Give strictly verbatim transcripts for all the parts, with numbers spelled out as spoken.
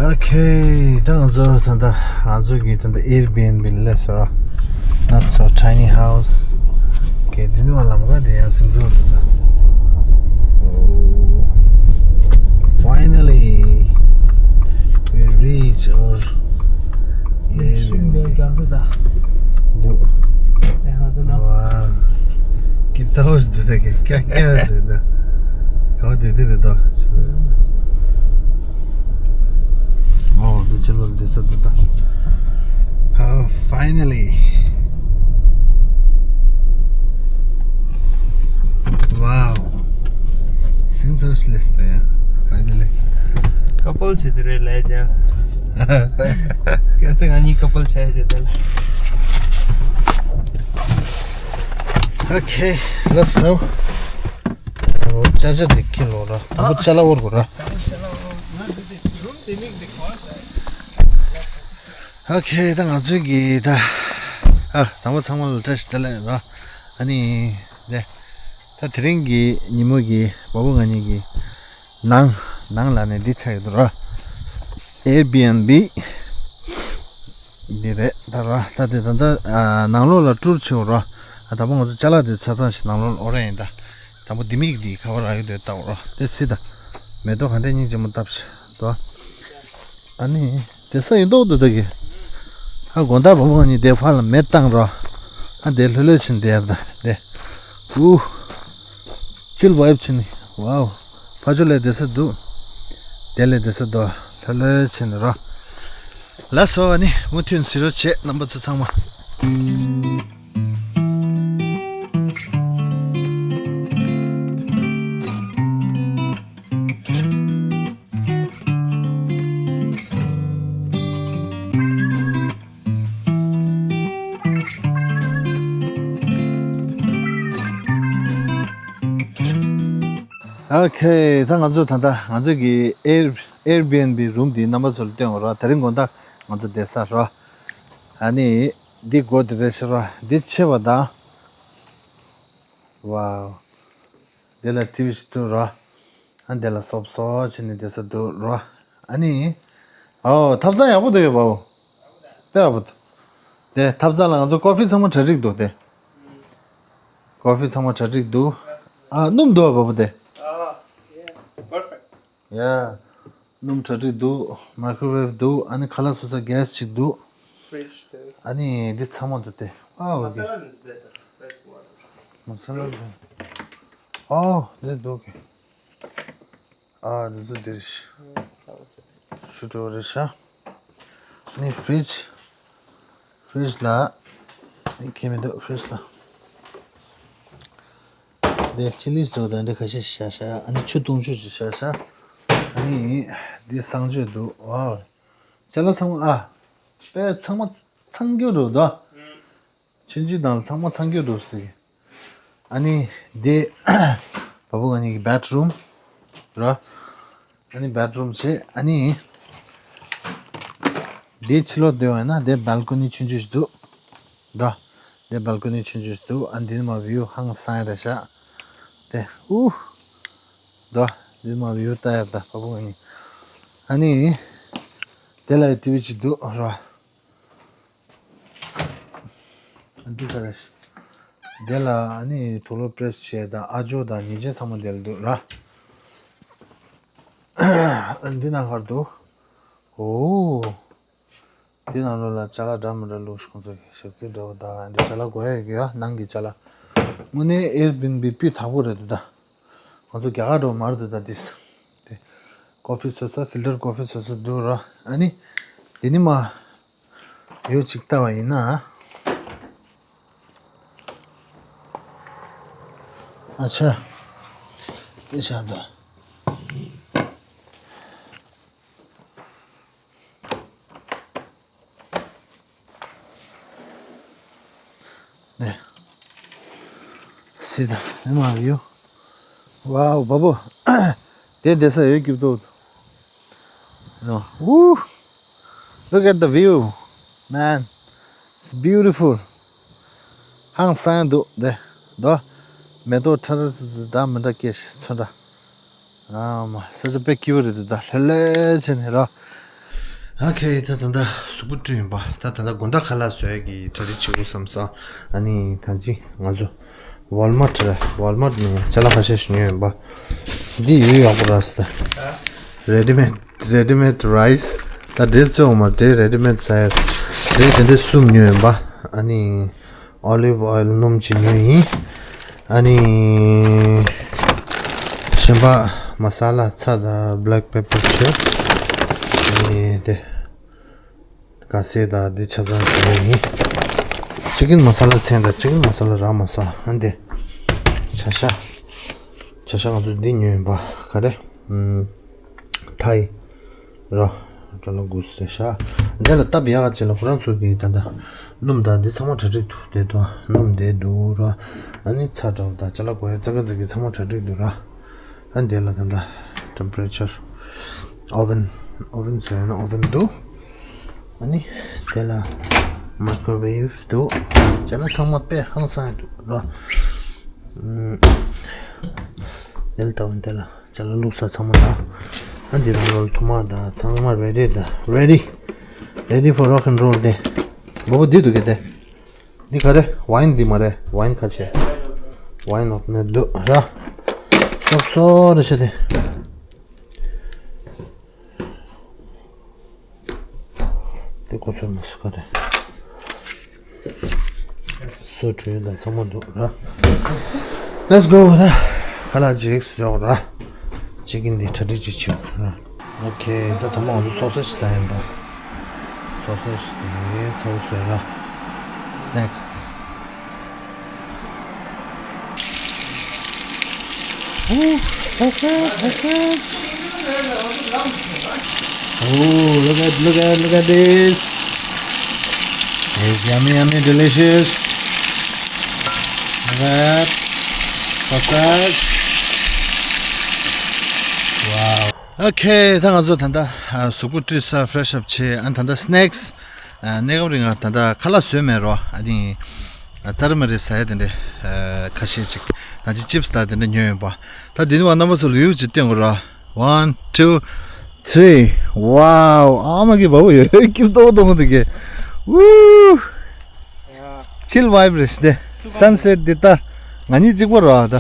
Okay, ད་ང་ཚོ་ད་ལྟ་ང་ཚོ་གི་ད་ལྟ་Airbnb་ལ་སླེབས་སོང་ར། Not so tiny house. Okay, འདི་ནི་མ་ལམ་ཁ་དེ་ཡང་སིང་ཚོར་དུ་ད། Oh, finally, we reach our Airbnb. འདུག་ཨེ་ཧ་ད་ན། Wow. ཀི་ཏའོ་ཞིག་འདུག་ད་ཀི་ཀ་ཀ་འདུག་ད། ག་བ་དེ་དེ་རེད་དོ། ཨོ་འདི་ཕྱི་ལོགས་འདི་ས་འདུག་ད། Oh, finally. Wow. སིང་ཚར་སླེབས་ད་ཡ། Finally. ཀ་པལ་བྱེད་དེ་རེད་ལས་ཀྱང་། ཁྱེད་ཚོ་ང་གཉིས་ཀ་པལ་བྱས་བྱེད་དེ་ལ། Okay, let's go. ཨོ་ཅ་ཅ་འདི་ཁྱི་ལོ་ར། དང་པོ་ཅ་ལག་བོར་གོ་ར། Okay, ད་ང་ཚོའི་གི་ད། ཨ་དང་པོ་ཚང་མ་ལ་བཀྲ་ཤིས་བདེ་ལེགས་ར། ཨ་ནི་ནས། ད་དེ་རིང་གི་ཉིན་མོ་གི་བ་བུ་ང་གཉིས་ཀྱི་ནང་ནང་ལ་ནས་འདི་ཆགས་ཡོད་དོ་ར། Airbnb འདི་རེད་ད་ར། ད་དེ་ད་ད་ནང་ལོགས་ལ་ཊུར་བྱེད་འོ་ར། ད་དང་པོ་ང་ཚོ་ཅ་ལག་དེ་ཆ་ཚང་ཞིག་ནང་ལོགས་ལ་འོ་ར་ཡིན་ད། དང་པོ་ལྡེ་མིག་འདི་ཁ་བ་རག་ཡོད་དོ་ལྟ་འོ་ར། དེ་སི་ད་མེ་ཏོག་ག་འདྲས་སྙིང་རྗེ་མོ་བཏབ་ཤག་དོ། ཨ་ནི། དེ་ས་ཡིན་མདོག་འདུག་ད་གི། ཨ་དགོང་དག་བུ་མོ་གཉིས་དེ་ཕར་ལ་མེ་བཏང་རོགས། ཨ་དེ་ལྷོད་ལྷོད་ཕྱིན་དེ་ཡར་ད་དེ། ཨུ། ཅིལ་བའིབ་ཕྱིན་ནི། ཝའོ། ཕ་ཆོ་ལས་བསྡད་ས་འདུག་དེ་ལས་བསྡད་ས་འདུག་ལྷོད་ལྷོད་ཕྱིན་ནི་རོ། ལགས་སོ་ཨ་ནི་མུ་མཐུད་གཟིགས་རོགས་བྱེད་རྣམ་པ་ཚོ་ཚང་མ། ཨོ་ཁེ། ད་ང་ཚོ་ད་ལྟ་ང་ཚོ་གི་Air- Airbnb room འདི་རྣམ་པ་ཚོ་ལ་སྟོན་དགོས་ར། དེ་རིང་དགོང་དག་ང་ཚོ་བསྡད་ས་ར། ཨ་ནི་འདི་སྒོ་འདི་རེད་ཤག་ར། འདི་ཕྱེ་བ་དང་། ཝའོ། འདི་ལ་ཊི་ཝི་ཞིག་འདུག་ར། ཨ་འདི་ལ་སོབ་སོབ་བྱས་ནས་བསྡད་ས་འདུག་ར། ཨ་ནི། ཨོ་ཐབ་ཚང་ཡག་པོ་འདུག་ཡོད་པའོ། དཔེ་ཡག་པོ་འདུག་དེ་ཐབ་ཚང་ལ་ང་ཚོ་ཀོ་ཧྥི་ཚང་མ་གྲ་སྒྲིག་འདུག་དེ། ཀོ་ཧྥི་ཚང་མ་གྲ་སྒྲིག་འདུག་ཨ་སྣུམ་འདུག་ཨ་བ་བུ་དེ། ཨ་ཡ་པར་ཕེག་ཡ། སྣུམ་གྲ་སྒྲིག་འདུག་མའི་ཀོ་ཝེབ་འདུག་ཨ་ནི་ཁ་ལག་བཟོ་ས་གྷེ་སི་ཅིག་འདུག་ཕི་རིཇ་དེ། ཨ་ནི་འདི་ཚང་མ་འདུག་སྟེ། ཨ་འོ་མ་ས་ལ་ནི་འདི་དང་ཕེ་སི་ཝ་ཤི། མ་ས་ལ་འདི། ཨོ་འདི་འདུག་གི། ཨ་འདི་ཚོ་འདིར་ཤི། ཨ་ཚང་མ་ཚང་མ། ཞུ་འགྲོ་རེད་ཤག་ཨ་ནི་ཕི་རིཇ། ཕི་རིཇ་ལ། ཨ་ཁེ་མི་འདུག་ཕི་རིཇ་ལ། འདི་ཅི་ལིས་འགྲོ་དང་འདི་ཁ་ཤས་བཞག་ཤག་ཨ་ནི་ཆུ་བཏུང་ཆུ་ཅིག་བཞག་ཤག་ཨ་ནི་འདི་གསང་སྤྱོད་འདུག་ཝའོ། ཅ་ལག་ཚང་མ་ཨ། དཔེ་ཚང་མ་ཚང་རྒྱུ་རུ་འདུག་ཆུང་ཆུང་དང་ཚང་མ་ཚང་རྒྱུ་འདུག་ཟེར་གི། ཨ་ནི་འདི་བ་བུ་ང་གཉིས་ཀྱི་བེད་རུམ་ར། ཨ་ནི་བེད་རུམ་བྱས་ཨ་ནི། འདི་ཕྱི་ལོགས་བསྡད་པ་ཡིན་ན་འདི་བལ་ཀོ་ནི་ཆུང་ཆུང་ཞིག་འདུག་ད། འདི་བལ་ཀོ་ནི་ཆུང་ཆུང་ཞིག་འདུག་ཨ་འདི་ནི་མ་བིའུ་ཧང་སང་རེད་ཤག་དེ་ཨུ། ད། འདི་མ་བིའུ་ལྟ་ཡར་ད་བ་བུ་ང་གཉིས། ཨ་ནི། དེ་ལ་ཊི་ཝི་ཅིག་འདུག་ར། འདི་ག་རེ། དེ་ལ་ཨ་ནི་དུག་ལོག་པི་རེ་སི་བྱས་དང་ཨ་ཇོ་དང་ཉེས་ཅན་ཚང་མ་དེ་ལ་འདུག་ར། འདི་ན་གར་འདུག་ཨོ། འདི་ནང་ལོགས་ལ་ཅ་ལག་འདྲ་མི་འདྲ་བླུགས་ཤིག་ཁོང་ཚོ་གི་ཞག་རྩི་འདྲ་བོ་དང་འདི་ཅ་ལག་དགོས་ཡ་ཡོད་ཡ་ནང་གི་ཅ་ལག་དངོས་གནས་ཨེར་བི་ཨེན་བི་སྤུས་དག་པོ་རེད་འདུག་ད། ང་ཚོ་རྒྱ་གར་འགྲོ་མ་རེད་འདུག་ད་འདི། འདི་ཀོ་ཧྥི་བཟོ་ས་ཕིལ་ཊར་ཀོ་ཧྥི་བཟོ་ས་འདུག་ར། ཨ་ནི། འདི་ནི་མ། ཡོད་ཅིག་ལྟ་བ་ཡིན་ན། ཨ་ཆ། དེ་ཤ་དོ། ནས། སི་ད་ནི་མ་ཡོ། ཝའོ་བ་བོ། དེ་བསྡད་ས་ཡོད་སྐྱིད་པོ་འདུག་ཨོ། ཝུ། Look at the view, man. It's beautiful. ཧང་སང་འདུག་དེ། དོ། མེ་ཏོག་ཁྲ་ཁྲ་ཙི་ཙི་འདྲ་མི་འདྲ་སྐྱེས་ཤིང་ཚོན་ཁྲ། ཨ་མ་ས་ཆ་དཔེ་སྐྱིད་པོ་རེད་འདུག་ད་ལྷོད་ལྷོད་བྱས་ནས་རོ། ཨོ་ཁེ། ད་ད་ལྟ་གཟུགས་པོ་བཀྲུས་ཡིན་པ། ད་ད་ལྟ་དགོང་དག་ཁ་ལག་བཟོ་ཡ་གི་གྲ་སྒྲིག་བྱེད་དགོས་བསམ་སོང་། ཨ་ནི་ད་ཅི་ང་ཚོ་ཝལ་མར་ཊི་ར། ཝལ་མར་ཊི་ནས་ཅ་ལག་ཁ་ཤས་ཤིག་ཉོས་ཡིན་པ། འདི་ཡོད་ཡག་པོ་ར་སི་ད། རེ་ཌི་མེད། རེ་ཌི་མེད་རའི་སི། ད་འབྲས་བཙོས་འོང་མ། འབྲས་རེ་ཌི་མེད་ཟ་ཡ། འབྲས་དེ་འདྲས་གསུམ་ཉོས་ཡིན་པ། ཨ་ནི་ཨོ་ལིབ་ཨོ་ཡལ་སྣུམ་ཅིག་ཉོས་ཡིན། ཨ་ནི་གཞན་པ་མ་ས་ལ་ཚྭ་དང་བྷེ་ལེག་པེ་པར་ཁྱེར། ཨ་ནི་དེ་ག་སེ་དང་འདི་ཆ་ཚང་ཉོས་ཡིན། ཅི་ཀེན་མ་ས་ལ་ཚན་དང་ཅི་ཀེན་མ་ས་ལ་རག་མ་སོང་། ཨ་འདི་བྱ་ཤ། བྱ་ཤ་ང་ཚོ་འདི་ཉོས་ཡིན་པ། ག་རེ། ཨམ། ཐའི་ར། ཀྲོ་ལ་གུ་སེ་ཤ། འདི་ལ་སྟབས་ཡག་ཅིག་ལ་ཁོ་རང་ཚོ་གི་ད་ལྟ་སྣུམ་དང་འདི་ཚང་མ་གྲ་སྒྲིག་འདུག་དེ་དུ་སྣུམ་དེ་འདུག་ར། ཨ་ནི་ཚྭ་འདྲ་བོ་དང་ཅ་ལག་དགོས་ཡ་ཙག་ག་ཙིག་གི་ཚང་མ་གྲ་སྒྲིག་འདུག་ར། ཨ་འདི་ལ་ད་ལྟ་ཊེམ་པེ་རེ་ཅར། ཨོ་ཝེན། ཨོ་ཝེན་བཟོས་ན་ཨོ་ཝེན་འདུག་ཨ་ནི་དེ་ལ་མའི་ཀོ་རོ་ཝེབ་འདུག་ཅ་ལག་ཚང་མ་དཔེ་ཧང་སང་འདུག་ར། ཨམ། དེ་ལ་ལྟ་བུ་འདི་ལ་ཅ་ལག་བླུགས་ས་ཚང་མ་དང་། ཨ་འདི་རུ་རོལ་ཐུར་མ་དང་ཚང་མ་རེ་ཌི་དང་། Ready, ready for rock and roll དེ། མགོ་བོ་འདི་འདུག་གས་དེ། འདི་ག་རེ། ཝའིན་འདི་མ་རེད། ཝའིན་ཁ་ཆེ། ཝའིན་ཨོ་པ་ནར་འདུག་ར། སོབ་སོབ་རེ་ཤ་དེ། དེ་ཁོ་ཚོའི་མ་སུ་ག་རེ། སོ་བྲུས་དང་ཚང་མ་འདུག་ར། Let's go ད། ཁ་ལག་ཅིག་ཟོག་ར། ཅི་ཀེན་འདི་གྲ་སྒྲིག་ཅིག་བྱེད་ར། ཨོ་ཁེ། ད་ད་མ་ང་ཚོ་སོ་སེ་ཇི་ཟ་ཡིན་པ། སོ་སེ་ཇི་དེ་ཚོ་བཟོས་ར། སི་ནེག་སི། Ooh, so good, so good. Oh, look at, look at, look at this. It's yummy, yummy, delicious. Look at that. So good. Wow. Okay, ད་ང་ཚོ་ད་ལྟ་ཨ་གཟུགས་པོ་བཀྲུས་ཚར། ཕེ་རེ་ཤི་ཨབ་བྱས། ཨ་ད་ལྟ་སི་ནེག་སི། ཨ་གནས་སྐབས་རིང་ང་ད་ལྟ་ཁ་ལག་བཟོས་མེད་རོ། ཨ་ནི་ཨ་ཙར་མ་རེ་ཟ་ཡ་དེ་འདྲ་ཨ་ཁ་ཤས་ཅིག་ད་ཅི་ཅིབ་སི་དང་དེ་འདྲ་ཉོས་ཡོད་པ། ད་དེ་ནི་བ་རྣམ་པ་ཚོ་ལ་ཝིའུ་ཅིག་སྟོན་དགོས་རོ། One, two, three. Wow. ཨ་མ་གི་བ་བུ་ཡོད་སྐྱིབས་ཏོག་ཏོག་འདུག་གས། Woo. Chill vibe རེད་དེ། སན་སེ་ཊི་འདི་ད་ང་གཉིས་གཅིག་པ་རོ། ད་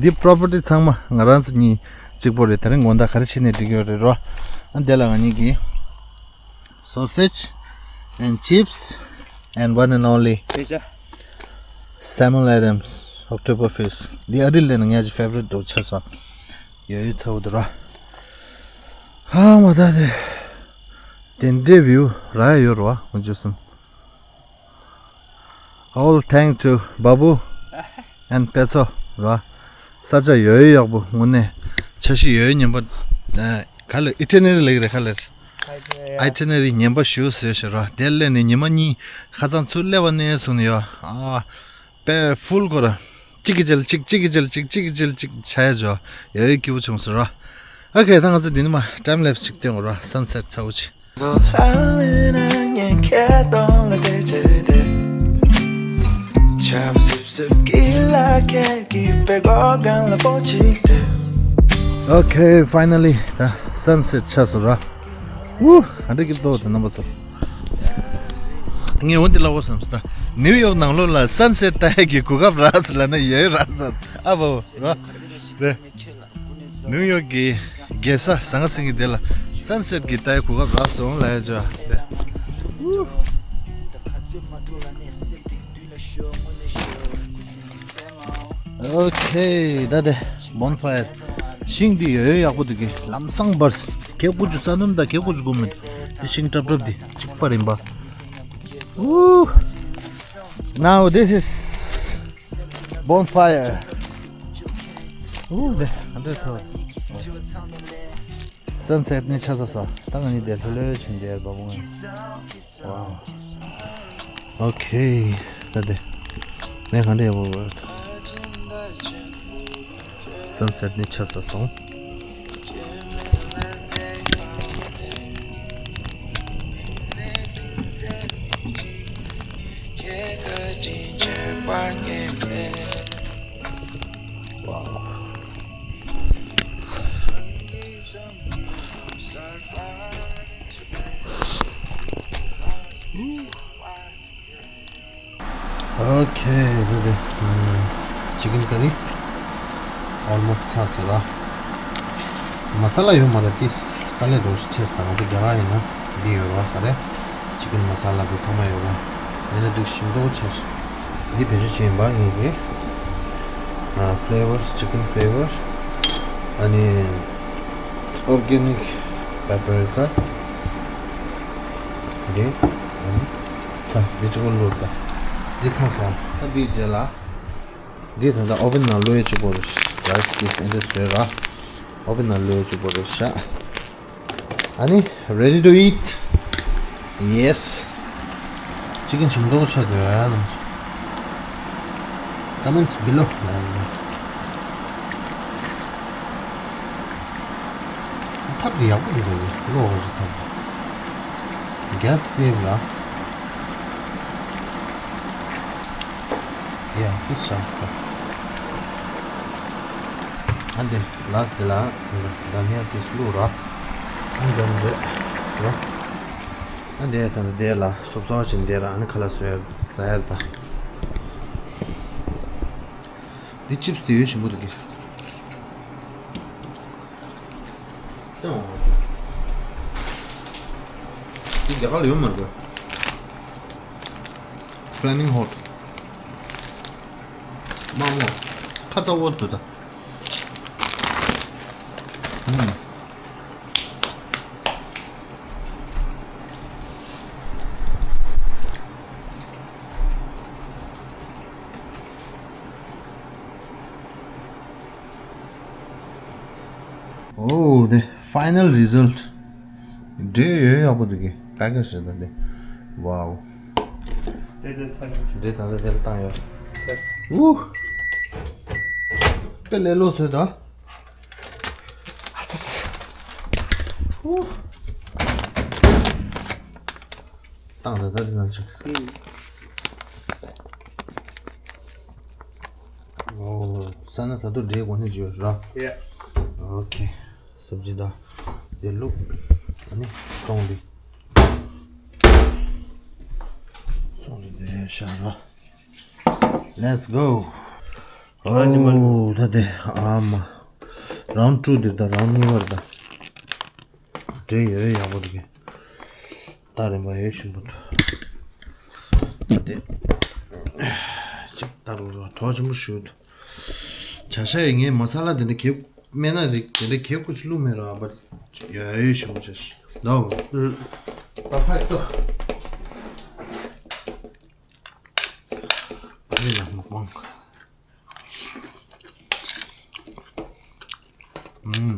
འདི་པོ་རོ་པར་ཊི་ཚང་མ་ང་རང་ཚོ་གཉིས་གཅིག་པོ་རེད། དེ་རིང་དགོང་དག་ག་རེ་བྱས་ནས་འགྲིག་ཡོད་རེད་རོ། ཨ་འདི་ལ་ང་གཉིས་ཀྱི་sausage and chips and one and only Samuel Adams October Fest. འདི་ཨ་རི་ལ་ནི་ངའི་ཕེ་ཝ་རི་ཊི་འདྲ་བོ་ཆགས་སོང་། ཡོད་ཡོད་ཚ་བོ་འདུག་ར། ཨ་མ་ད་དེ་དེ་འདྲའི་བིའུ་རག་ཡ་ཡོད་རེད་བ། ངོ་བཅུ་གསུམ། All thanks to Babu and Petso ར། ས་ཆ་ཡོད་ཡོད་ཡག་པོ། དངོས་གནས་འཆར་གཞི་ཡོད་ཡོད་ངན་པ། ཨ་ག་ལེར་ཨི་ཊི་ནེ་རི་ལེགས་རེད། ག་ལེར་ཨི་ཊི་ནེ་རི་ངན་པ་ཞུ་ཟེར་ཞེས་ར། དེ་སླེབས་ནས་ཉི་མ་གཉིས་ཁ་སང་ཚུར་སླེབས་པ་ནས་བཟུང་ནས་ཡོད། ཨ་དཔེ་ཧྥུལ་ཁོ་ར། གཅིག་གི་རྗེས་ལ་གཅིག་གཅིག་གི་རྗེས་ལ་གཅིག་གཅིག་གི་རྗེས་ལ་གཅིག་བྱས་ཡོད་ཡོད། སྐྱིད་པོ་བྱུང་སོང་ར། ཨོ་ཁེ། ད་ང་ཚོ་འདི་ནས་མར་ཊའིམ་ལེབ་སི་ཅིག་སྟོན་དགོས་ར། སན་སེ་ཊི་ཚ་བོ་ཅིག Okay, finally ད་སན་སེ་ཊི་ཆགས་སོང་ར། ཝུ། ག་འདྲ་སྐྱིད་པོ་འདུག་ད་རྣམ་པ་ཚོ། ངས་འོ་འདི་ལབ་དགོས་བསམ་སོང་། ད་ནིའུ་ཡོག་ནང་ལོགས་ལ་སན་སེ་ཊི་ལྟ་ཡག་གི་གོ་སྐབས་རག་སོང་ལབ་ན་ཡོད་རག་སོང་། ཨ་བོ་ར། དེ་ནིའུ་ཡོག་གི་རྒྱལ་ས་ཟང་ངེ་ཟིང་གི་དེ་ལ་སན་སེ་ཊི་གི་ལྟ་ཡག་གོ་སྐབས་རག་སོང་ལབ་ཡ་ཅོ་དེ། ཨོ་ཁེ། ད་དེ་བོན་ཕ་ཡར་ཤིང་འདི་ཡོད་ཡོད་ཡག་པོ་འདུག་གི། ལམ་སང་འབར། གད་ཀོ་ཅུ་ས་སྣུམ་དང་གད་ཀོ་ཅུ་དགོས་མེད། དེ་ཤིང་གྲབ་གྲབ་འདི་གཅིག་པ་རིམ་པ། Woo! Now this is bonfire. Woo! དེ་ཨ་འདྲ་ཚོ། སན་སེ་ཊི་ནི་ཆགས་ས་སོ། ད་ང་གཉིས་དེ་ལྷོད་ལྷོད་བྱིན་དེ་བ་བུ་ང་། Wow. Okay. ད་དེ་ནས་ག་འདྲ་ཡག་པོ་བར། སན་སེ་ཊི་ནི་ཆགས་ས་སོང་། Wow. ཨོ་ཁེ། དེ་དེ། ཅི་ཀན་ཀ་རི་ཨོལ་མོ་སི་ཊི་ཚར་སོང་ར། མ་ས་ལ་ཡོད་མ་རེད། ཏིས་དཀའ་ལས་འགྲོ་ཞིག་ཁྲེས་དང་ང་ཚོ་རྒྱ་གར་ཡིན་ན་འདི་ཡོད་ར། ག་རེ། ཅི་ཀན་མ་ས་ལ་དེ་ཚང་མ་ཡོད་ར། ཡིན་ན་འགྲིག་ཞིམ་མདོག་ཆེ། འདི་བེད་སྤྱོད་བྱེད་ཡིན་པ་ངེད་ཀྱི། ཨ། ཕི་ལེ་ཝར། ཅི་ཀན་ཕི་ལེ་ཝར། ཨ་ནི་ཨོར་གེ་ནིག་པེ་པ་རི་ཀ་འདི། ཨ་ནི་ཚ། འདི་གཅིག་པོ་བླུགས་ད། འདི་ཚ་སོང་། ད་འདིའི་རྗེས་ལ། འདི་ད་ལྟ་ཨོ་ཝེན་ནང་བླུགས་ཡས་གཅིག་པོ་རེད། ར་ཡིས་ཏིས་ཨེ་འདྲ་བཟོས་ར། ཨོ་ཝེན་ནང་བླུགས་ཡས་གཅིག་པོ་རེད་ཤག་ཨ་ནི། Ready to eat. Yes. ཅི་ཀན་ཞིམ་མདོག་ཆགས་འདུག་ཨ། རྣམ་ཚོ། Comments below. ཐབས་དེ་ཡག་པོ་འདུག་ག་ལོ་འོ་ཟི་ཐབས། གྷེ་སི་སེབ་ལ། ཡ། ཏིས་ཤག་ཨ་འདི་ལ་སི་ཊི་དེ་ལ་དྷ་ནི་ཡ་ཏིས་བླུགས་ར། ཨ་འདི་འདི་ར། ཨ་འདི་ད་ནི་འདི་ལ་སོབ་སོབ་ཅིག་འདི་ར། ཨ་ནི་ཁ་ལག་བཟོ་ཡ་ཟ་ཡ་ད། འདི་ཅིབ་སི་དེ་ཡོད་ཞིམ་པོ་འདུག་གི། ཀྱང་། འདི་རྒྱ་གར་ལ་ཡོད་མ་རེད་པ། Flaming Hot. མ་མོ། ཁ་ཚ་བོ་འདུག་ད། ཨུམ། Oh, the final result. འབྲས་ཡོད་ཡག་པོ་འདུག་གི། པེ་ཀེ་ཇི་རེད་ད་འདི། Wow. འབྲས་ད་ལྟ་དེར་བཏང་ཡོད། ཨུ། དཔེ་ལས་སླ་བཟོས་ད། ཨ་ཙི་ཙི། ཨུ། བཏང་ད་ད་འདི་ནང་ཆུ། ཨོ། ས་ན་ད་དུང་འབྲས་གོ་ནི་ཅི་ཡོད་ར། ཡ། ཨོ་ཁེ། སབ་ཇི་ད། དེ་བླུགས། ཨ་ནི་སོང་འདི། སོང་འདི་དེ་ཤ་ར། Let's go. ཨོ་ད་དེ་ཨ་མ། རའུན་ཌི་ཊུ་འདིར་ད་རའུན་ཌི་གཉིས་པར་ད། འབྲས་ཡོད་ཡག་པོ་འདུག་གི། ད་རིམ་པ་ཡོད་ཞིམ་པོ་འདུག་དེ། ཅིག་ད་རུ་རུ་གྲོགས་ཆེན་པོ་ཞུ་འདུག་བྱ་ཤ་ཡི་ངས་མ་ས་ལ་དེ་འདྲ་གེབ་སྨན་སྣ་རིགས་དེ་འདྲ་གེབ་ཁུ་ཅི་བླུགས་མེད་ར། བ་ཡོད་ཡོད་ཞིམ་པོ་བྱ་ཤ་འདུག་ཨུ། པར་ཕེག་ཊོ། ཨ་ནི་ལ་མ་སྤང་། ཨུམ།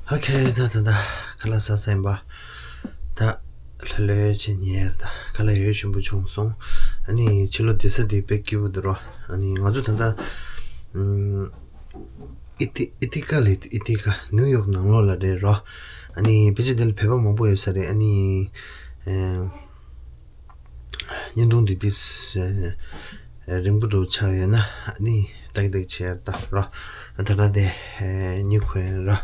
ཨོ་ཁེ། ད་ད་ད་ཁ་ལག་ཟ་ཚར་ཡིན་པ། ད་ལྷོད་ལྷོད་བྱས་ཉལ་ད། ཁ་ལག་ཡོད་ཞིམ་པོ་བྱུང་སོང་། ཨ་ནི་ཕྱི་ལོགས་དེ་ས་དེ་དཔེ་སྐྱིད་པོ་འདུག་རོ། ཨ་ནི་ང་ཚོ་ད་ལྟ་ཨམ། ཨི་ཐི་ཨི་ཐི་ཀ་ལ། ཨི་ཐི་ཀ་ནིའུ་ཡོག་ནང་ལོགས་ལ་རེད་རོ། ཨ་ནི་ཕལ་ཆེར་དེ་ལ་བོད་པ་མང་པོ་ཡོད་ས་རེད། ཨ་ནི་ཨེ། བརྙན་ཐུང་འདི་ཏིས་ཨེ་རིང་པོ་འགྲོ་ཆགས་ཡོད་ན་ཨ་ནི་ཏག་ཏག་བྱེད་ཡར་ད་རོ། ད་ལྟ་དེ་ཨེ་གཉིད་ཁུག་ཡོད་རོ།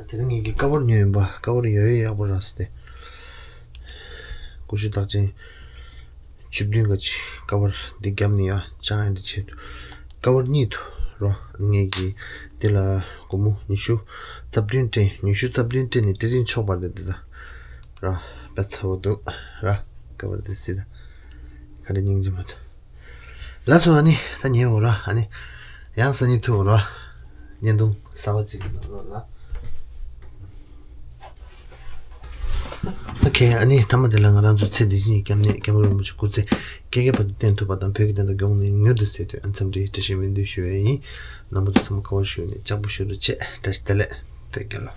དེ་རིང་ངེད་ཀྱི་ཀ་བར་ཉོས་ཡིན་པ། ཀ་བར་ཡོད་ཡོད་ཡག་པོ་རག་སོང་སྟེ། ཀུ་ཤུ་རྟགས་ཅན་བཅུ་བདུན་ག་ཅིག་ཀ་བར་འདི་བརྒྱབ་ནས་ཡ་ཅང་ཡ་འདི་བྱེད་དུ། ཀ་བར་གཉིས་འདུག་རོ། ངེད་ཀྱིས་འདི་ལ་སྒོར་མོ་ཉི་ཤུ་རྩ་བདུན་སྤྲད། ཉི་ཤུ་རྩ་བདུན་སྤྲད་ནས་སྤྲད་རིན་ཆོག་པ་རེད་འདི་ད་ར། དཔེ་ཚ་བོ་འདུག་ར། ཀ་བར་འདི་སྲིད་ད་ག་འདྲ་སྙིང་རྗེ་མ་འདུག་ལགས་སོ། ཨ་ནི་ད་ཉལ་འོ་ར། ཨ་ནི་ཡང་སང་ཉིན་ཐུག་འོ་ར། བརྙན་ཐུང་གསར་པ་ཅིག་གི་ནང་ལོགས་ལ། ཨོ་ཁེ། ཨ་ནི་མཐའ་མ་དེ་ལ་ང་རང་ཚོ་ཚེ་འདི་ཕྱི་གཉིས་སྐྱབས་གནས་སྐྱབས་མགོན་རིན་པོ་ཆེ་སྐུ་ཚེ་བསྐལ་བརྒྱའི་བར་དུ་བརྟན་ཐུབ་པ་དང་། བོད་ཀྱི་བདེན་མཐའ་མགྱོགས་ནས་མྱུར་དུ་གསལ་ཐུབ་ཡ་འཚམས་འདྲིའི་བཀྲ་ཤིས་སྨོན་འདུན་ཞུ་ཡ་ཡིན། རྣམ་པ་ཚོ་ཚང་མ་ཁ་བ་ཞུ་ནས་ལྕགས་པོ་ཞུ་རུ་ཆེ། བཀྲ་ཤིས་བདེ་ལེགས། བོད་རྒྱལ་ལོ།